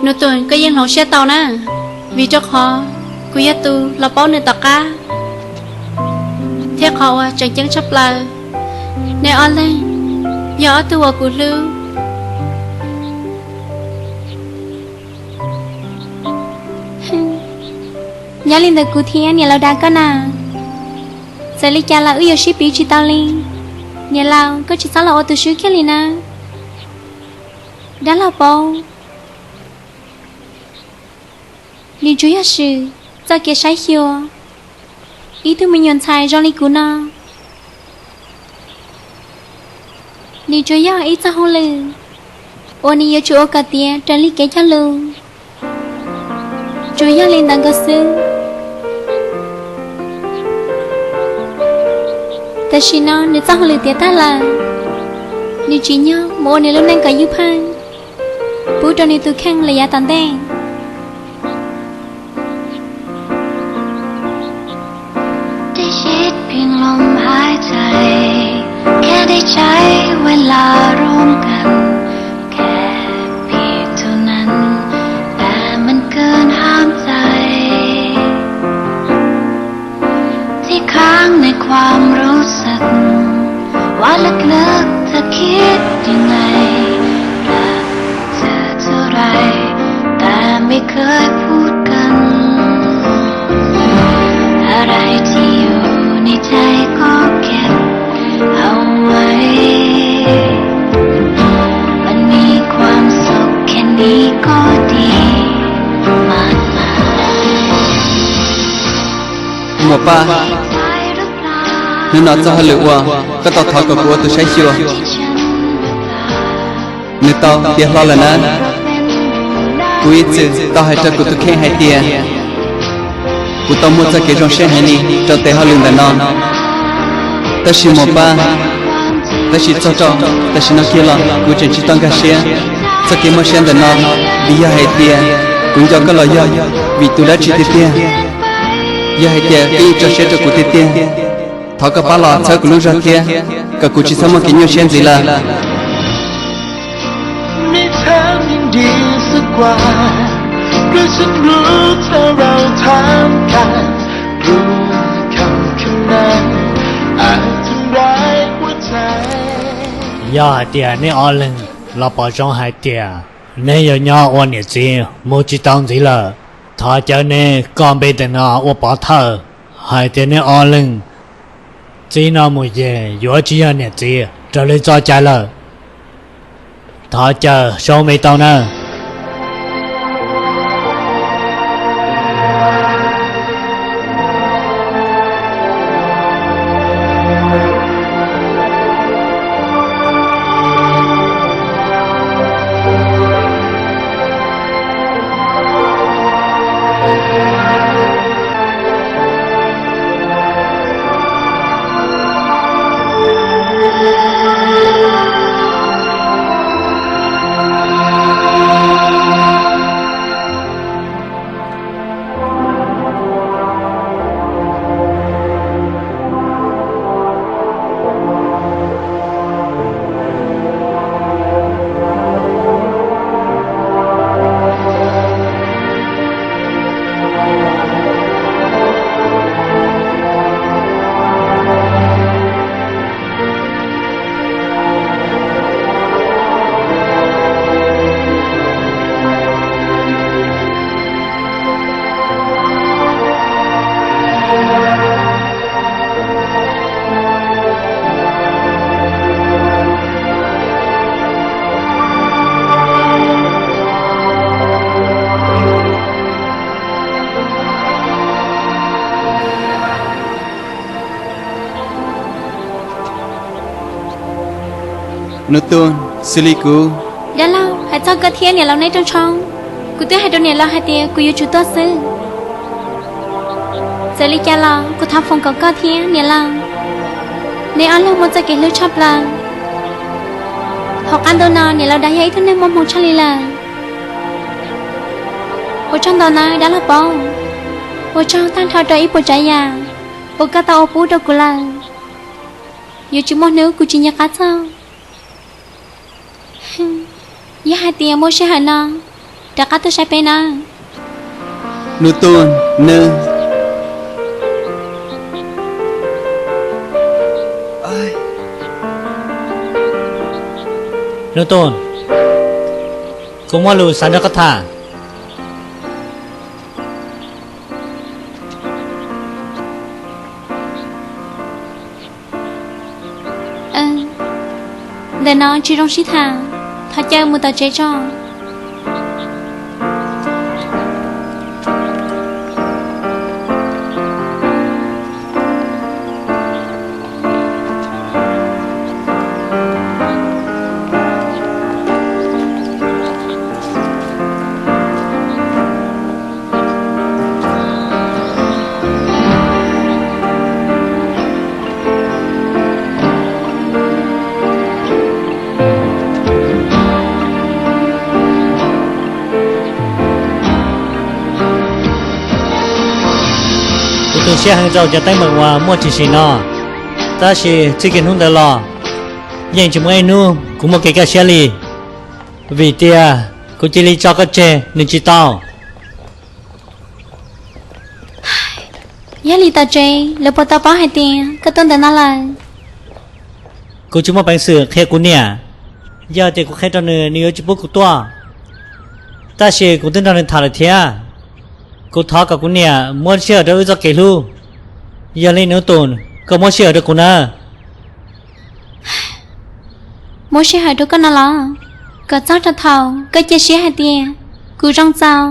Nus Tus, koj yeej hloov siab tau na, vim rau qhov kuv yog tus los paub nws tom qab, thiab qhov uas tseem ceeb tshaj plaws, neb ob leeg yog ob tug uas kuv hlub. Nyob li ntawd kuv thiab niam laus dag koj na, txawm li cas los wb yuav sib piv tsis tau li. Niam laus, koj tsis txhob los ua tus swb kiag li na. Dab laug paub, nws tsuas yog swm txoj kev saib xyuas ib tug me nyuam ntxhais zoo li kuv no. Nws tsuas yog ib txoj hauj lwm uas nws yuav tsum ua kom tiav raws li kev cog lus, tsuas yog li ntawd nkaus xwb. Tam sim no nws txoj hauj lwm tiav tag lawm, nws tsim nyog mus ua nws lub neej kom ywj pheej, pub rau nws tus kheej lawm yav tom ntej.ได้ยินเพียงลมหายใจ แค่ได้ใช้เวลาร่วมกัน แค่เพียงเท่านั้น แต่มันเกินห้ามใจ ที่ค้างในความรู้สึก ว่าลึกๆเธอคิดยังไง รักเธอเท่าไร แต่ไม่เคยพูดกัน อะไรที่อยู่ในใจก็เก็บเอาไว้ มันมีความสุขแค่นี้ก็ดีมากมาย Muam Paj, hnub no txoj hauj lwm uas koj tau thov kom kuv ua tus saib xyuas, nws tau tiav hlo lawm na. Kuv ib txwm tau hais rau kuv tus kheej hais tias kuv tau muaj txoj kev zoo siab heev li rau tes hauj lwm ntawm no. Tab sis Muam Paj, tab sis txog rau tam sim no kiag los kuv tseem tsis tau nkag siab txoj kev muaj siab ntawm no, vim yog hais tias kuv nco koj los yog vim tus dab tsi tiag tiag. Yog hais tias koj yeej tso siab rau kuv tiag tiag, thov koj pab los txhawb kuv lub zog thiab, kom kuv tsis txhob muaj kev nyuaj siab ntxiv lawm. Yog hais tias neb ob leeg los pom zoo hais tias neb yuav nyob ua niam txiv mus tsis tau ntxiv lawm, thov caw neb copy ntawm no ua pov thawj hais tias neb ob leeg txij no mus ces yuav tsis yog niam txiv raws li txoj cai lawm. Thov caw sau me tau nawb. Nub Tus, xws li kuv, dab laug, hais txog koj thiab niam laus neb rooj tshoob, kuv twb hais rau niam laus hais tias kuv yuav tsum tuaj xwb. Txawm li cas los kuv thov foom kom koj thiab niam laus, neb ob leeg muaj txoj kev hlub tshaj plaws. Hauv qab ntuj no niam laus dag yog ib tug neeg muaj hmoo tshaj li lawm. Ua tsaug ntau nawb dab laug paub, ua tsaug tag nrho rau ib puas tsav yam uas koj tau ua pub rau kuv lawm. Yuav tsis muaj hnub kuv tsis nco qab txog. Yog hais tias muaj sij hawm no, rov qab tuaj saib peb nawb. Nub Tooj, neb, Nub Tooj, kuv muaj lus xav nrog koj tham. Ntawm no tsis zoo sib tham, thov caw mus tom tsev tso. Kuv tu siab heev rau cov teeb meem uas muaj tshwm sim no, tab sis txij kiag hnub ntawd los, yeej tsis muaj ib hnub kuv muaj kev kaj siab li, vim tias kuv cia li tso koj tseg nws tsis tau. Yog li tom tsev lawv puas tau paub hais tias koj tuaj ntawm no lawm? Kuv tsis muaj peev xwm qhia kuv niam, yog tias kuv qhia rau nws, nws yuav tsis pub kuv tuaj. Tab sis kuv twb nrog nws tham lawm thiab, kuv thov kom kuv niam muab sij hawm rau wb txoj kev hlub. Yog li Nub Tooj, koj muab sij hawm rau kuv nawb. Muab sij hawm rau koj no los? Kom txog rau thaum koj cia siab hais tias kuv zoo txaus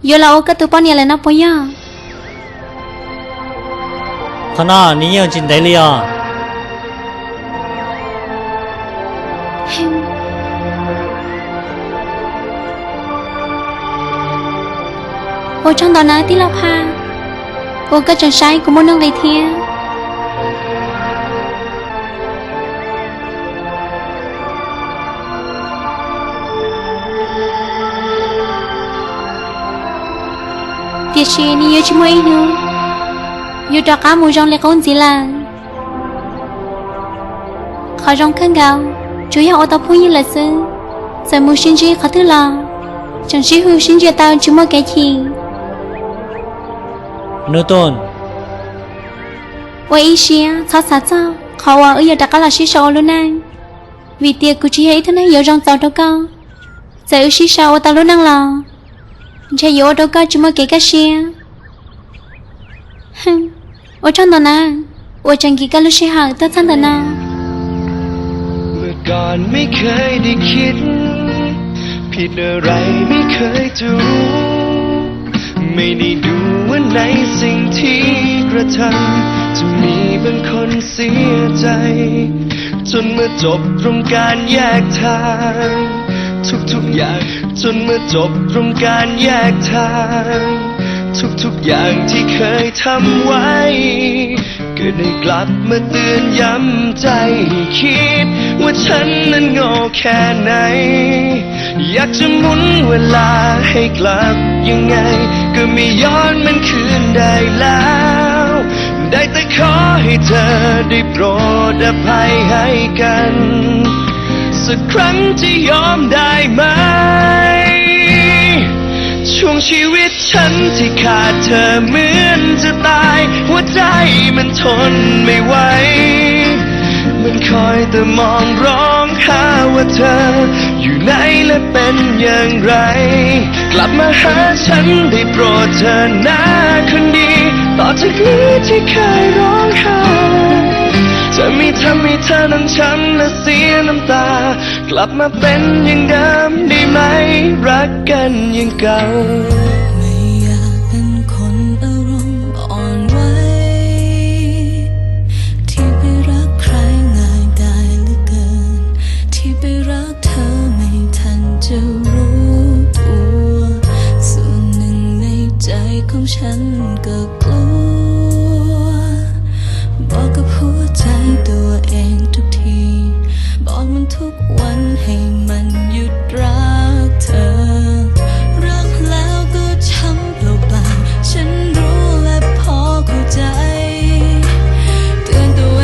yuav los ua koj tus poj niam lawm no puas yog? Qhov no nws yeej tsis ntev li os. Ua tsaug ntau nawb tij laug Phaj, uas koj tseem saib kuv muaj nuj nqis thiab. Tiam sis nws yuav tsis muaj ib hnub yuav rov qab mus zoo li qub ntxiv lawm. Qhov zoo kawg nkaus tsuas yog ua tau phooj ywg lawm xwb, txawm mus sib ntsib qhov twg los tseem sib hu sib ntsia tau tsis muaj kev chim. Nub Tooj, ua ib siab txhob xav txog qhov uas wb yuav rov qab los sib sau ua lub neej, vim tias kuv tsis yog ib tug neeg yuav zoo txaus rau koj. Txawm wb sib sau ua tau lub neej los ntshe yuav ua rau koj tsis muaj kev kaj siab. Ua tsaug ntau nawb, uas tseem nkim koj lub sij hawm tuaj txog ntawm no. เมื่อก่อนไม่เคยได้คิด ผิดอะไรไม่เคยจะรู้ ไม่ได้ดูว่าในสิ่งที่กระทำ จะมีบางคนเสียใจ จนมาจบตรงการแยกทาง ทุกๆอย่าง จนมาจบตรงการแยกทาง ทุกๆอย่างที่เคยทำไว้ ก็ได้กลับมาเตือนย้ำใจให้คิด ว่าฉันนั้นโง่แค่ไหน อยากจะหมุนเวลาให้กลับยังไง ก็ไม่ย้อนมันคืนได้แล้ว ได้แต่ขอให้เธอได้โปรดอภัยให้กัน สักครั้งจะยอมได้ไหม ช่วงชีวิตฉันที่ขาดเธอเหมือนจะตาย หัวใจมันทนไม่ไหว มันคอยแต่มองร้องหาว่าเธอ อยู่ไหนและเป็นอย่างไร กลับมาหาฉันได้โปรดเธอนะคนดี ต่อจากนี้ที่เคยร้องไห้ จะไม่ทำให้เธอต้องช้ำและเสียน้ำตา กลับมาเป็นอย่างเดิมได้ไหม รักกันอย่างเก่า ไม่อยากเป็นคนอารมณ์อ่อนไหว ที่ไปรักใครง่ายได้เหลือเกิน ที่ไปรักเธอไม่ทันจะรู้ตัว ส่วนหนึ่งในใจของฉันก็กลัว บอกกับหัวใจตัวเองทุกที บอกมันทุกวัน